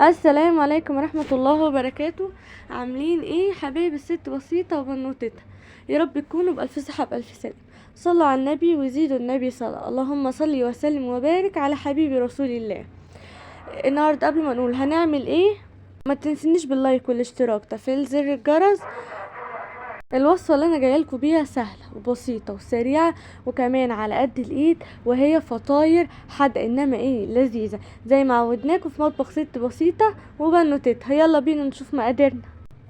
السلام عليكم ورحمة الله وبركاته. عاملين ايه حبايب الست بسيطة وبنوتتها؟ يا رب تكونوا بألف صحة بألف سلام. صلوا على النبي وزيدوا النبي صلاة. اللهم صل وسلم وبارك على حبيبي رسول الله. النهارده قبل ما نقول هنعمل ايه، ما تنسنيش بال like والاشتراك، تفعيل زر الجرس. الوصفة اللي انا جاية لكم بيها سهلة وبسيطة وسريعة وكمان على قد الايد، وهي فطاير حادقه انما ايه لذيذة زي ما عودناكم في مطبخ ست بسيطة وبنوتتها. يلا بينا نشوف مقاديرنا.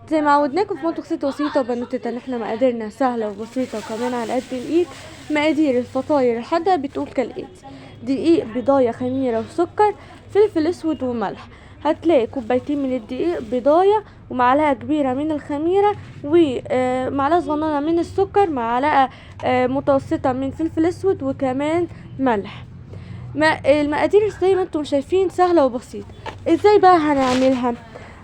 زي ما عودناكم في مطبخ ست بسيطة وبنوتتها ان احنا مقاديرنا سهلة وبسيطة وكمان على قد الايد. مقادير الفطاير الحادقه بتقول كالاتي: دقيق، بيضايه، خميره وسكر، فلفل اسود وملح. هتلاقي كوبايتين من الدقيق، بيضايه، ومعلقة كبيرة من الخميره، ومعلقة صغننه من السكر، معلقه متوسطه من فلفل اسود، وكمان ملح. المقادير زي ما انتم شايفين سهلة وبسيطة. ازاي بقى هنعملها؟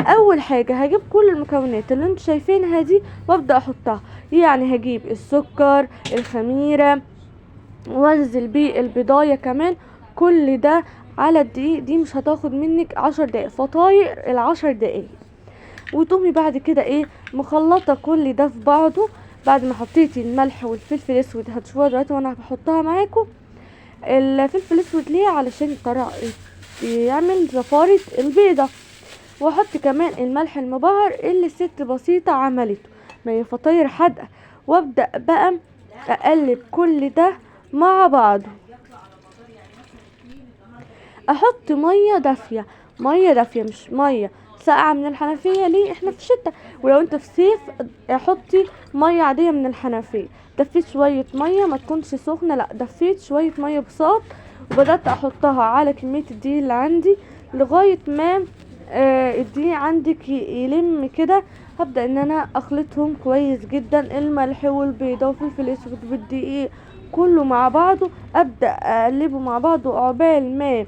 اول حاجة هجيب كل المكونات اللي انتم شايفينها دي وابدا احطها، يعني هجيب السكر، الخميره، وانزل بيه البضايه كمان، كل ده على الدقيق. دي مش هتاخد منك 10 دقايق، فطاير ال10 دقايق. وتقومي بعد كده ايه مخلطه كل ده في بعضه بعد ما حطيتي الملح والفلفل الاسود. هتشوفوها دلوقتي وانا بحطها معاكم. الفلفل الاسود ليه؟ علشان يعمل زفاره البيضة. واحط كمان الملح المبهر اللي الست بسيطة عملته، ما هي فطاير حادقه. وابدا بقى اقلب كل ده مع بعضه. احط مية دافيه، مية دافيه مش مية ساقعه من الحنفية، ليه؟ احنا في الشتاء، ولو انت في صيف حطي مية عادية من الحنفية. دفيت شوية مية، ما تكونش سخنة، لا دفيت شوية مية بساط، وبدات احطها على كمية الدقيق اللي عندي لغاية ما الدقيق عندك يلم كده. هبدا ان انا اخلطهم كويس جدا، الملح والبيضة والفلفل الاسود والدقيق كله مع بعضه. ابدا اقلبه مع بعضه عقبال ما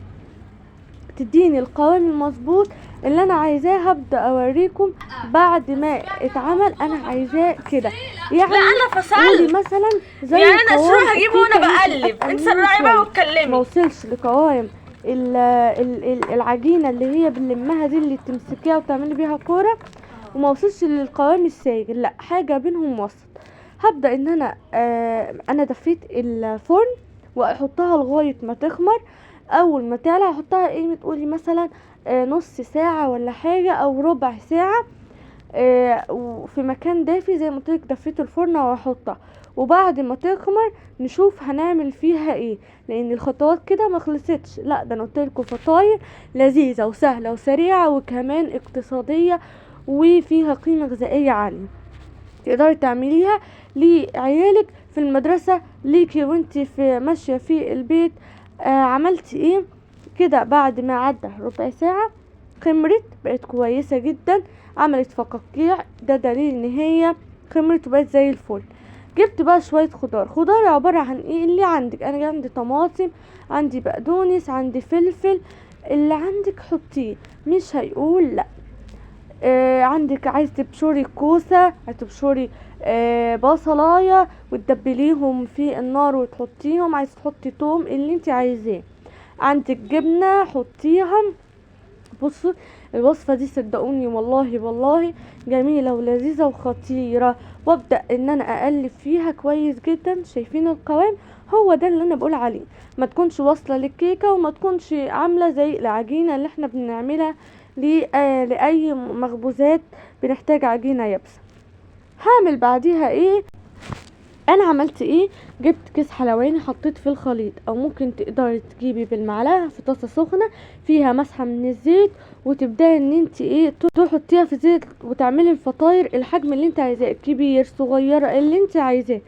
تديني القوام المظبوط اللي انا عايزاه. هبدا اوريكم بعد ما اتعمل. انا عايزاه كده يعني، لا انا فصلت مثلا زي يعني انا اسرع هجيبه وانا بقلب، انت سرعي بقى واتكلمي. ما وصلش لقوام العجينة اللي هي بنلمها دي اللي تمسكيها وتعملي بيها كورة، وما وصلش للقوام الساجل، لا حاجة بينهم وسط. هبدا ان انا انا دفيت الفرن واحطها لغاية ما تخمر. اول ما تعلى هحطها ايه، تقولي مثلا نص ساعة ولا حاجة او ربع ساعة، وفي مكان دافي زي ما قلت لك. دفيت الفرن واحطها، وبعد ما تخمر نشوف هنعمل فيها ايه، لان الخطوات كده ما خلصتش. لا ده انا قلت لكم فطاير لذيذة وسهلة وسريعة وكمان اقتصادية وفيها قيمة غذائية عالية، تقدري تعمليها لعيالك في المدرسة، ليكي وانتي في ماشية في البيت. عملتي ايه كده؟ بعد ما عدى ربع ساعة خمرت، بقت كويسة جدا، عملت فقاقيع، ده دليل ان هي خمرت وبقت زي الفل. جبت بقى شوية خضار. خضار عبارة عن ايه اللي عندك؟ انا عندي طماطم، عندي بقدونس، عندي فلفل، اللي عندك حطيه، مش هيقول لا. عندك عايز تبشري كوسة، هتبشري بصلايه وتدبليهم في النار وتحطيهم، عايز تحطي توم، اللي انت عايزاه. عندك جبنه حطيها. بصوا الوصفة دي صدقوني والله والله جميلة ولذيذه وخطيرة. وابدا ان انا اقلب فيها كويس جدا. شايفين القوام؟ هو ده اللي انا بقول عليه، ما تكونش واصله للكيكه وما تكونش عامله زي العجينة اللي احنا بنعملها لاي مخبوزات بنحتاج عجينه يابسة. هعمل بعديها ايه؟ انا عملت ايه؟ جبت كيس حلواني حطيت فيه الخليط، او ممكن تقدري تجيبي بالمعلقه في طاسه سخنة فيها مسحه من الزيت، وتبداي ان انت ايه تحطيها في الزيت وتعملي الفطاير الحجم اللي انت عايزاه، كبير صغيرة اللي انت عايزاه.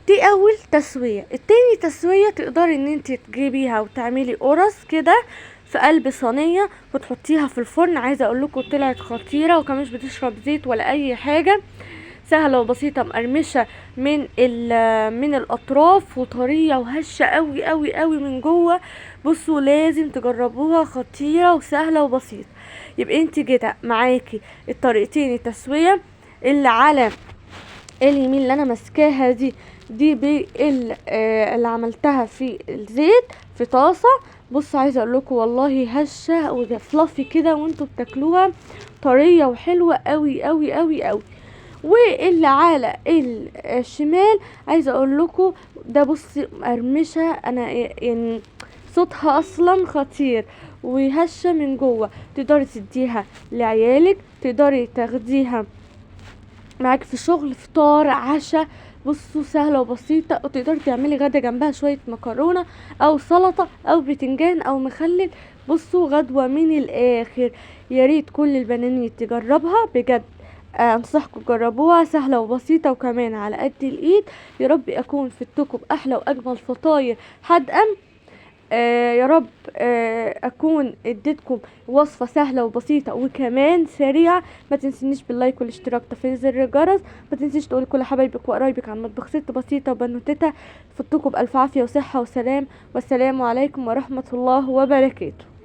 دي اول تسويه. التاني تسويه تقدري ان انت تجيبيها وتعملي قرص كده في قلب صينية وتحطيها في الفرن. عايزه اقول لكم طلعت خطيرة، وكمان مش بتشرب زيت ولا اي حاجة، سهلة وبسيطة، مقرمشه من الاطراف، وطريه وهشه قوي قوي قوي من جوه. بصوا لازم تجربوها، خطيرة وسهلة وبسيطة. يبقى انت كده معاكي الطريقتين، التسوية اللي على اليمين اللي انا ماسكاها دي اللي عملتها في الزيت في طاسه بصوا عايزه اقول لكم والله هشه و fluffy كده وانتوا بتاكلوها، طرية وحلوه قوي قوي قوي قوي. واللي على الشمال عايزه اقول لكم ده بصي مقرمشه، انا يعني صوتها اصلا خطير وهشه من جوه. تقدري تديها لعيالك، تقدري تاخديها معاك في شغل، فطار، عشاء. بصوا سهلة وبسيطة، وتقدري تعملي غدا جنبها شوية مكرونه او سلطة او بتنجان او مخلل. بصوا غدوه من الاخر. يا ريت كل البنانيت تجربها بجد، انصحكم تجربوها، سهلة وبسيطة وكمان على قد الايد. يا رب اكون فدتكم باحلى واجمل فطاير حادقه. يا رب اكون اديتكم وصفه سهلة وبسيطة وكمان سريعة. ما تنسونيش بال like والاشتراك، تفعيل زر الجرس. ما تنسيش تقولي كل حبايبك وقرايبك عن مطبخ ست بسيطة وبنوتتها. فدتكم بالف عافية وصحة وسلام، والسلام عليكم ورحمة الله وبركاته.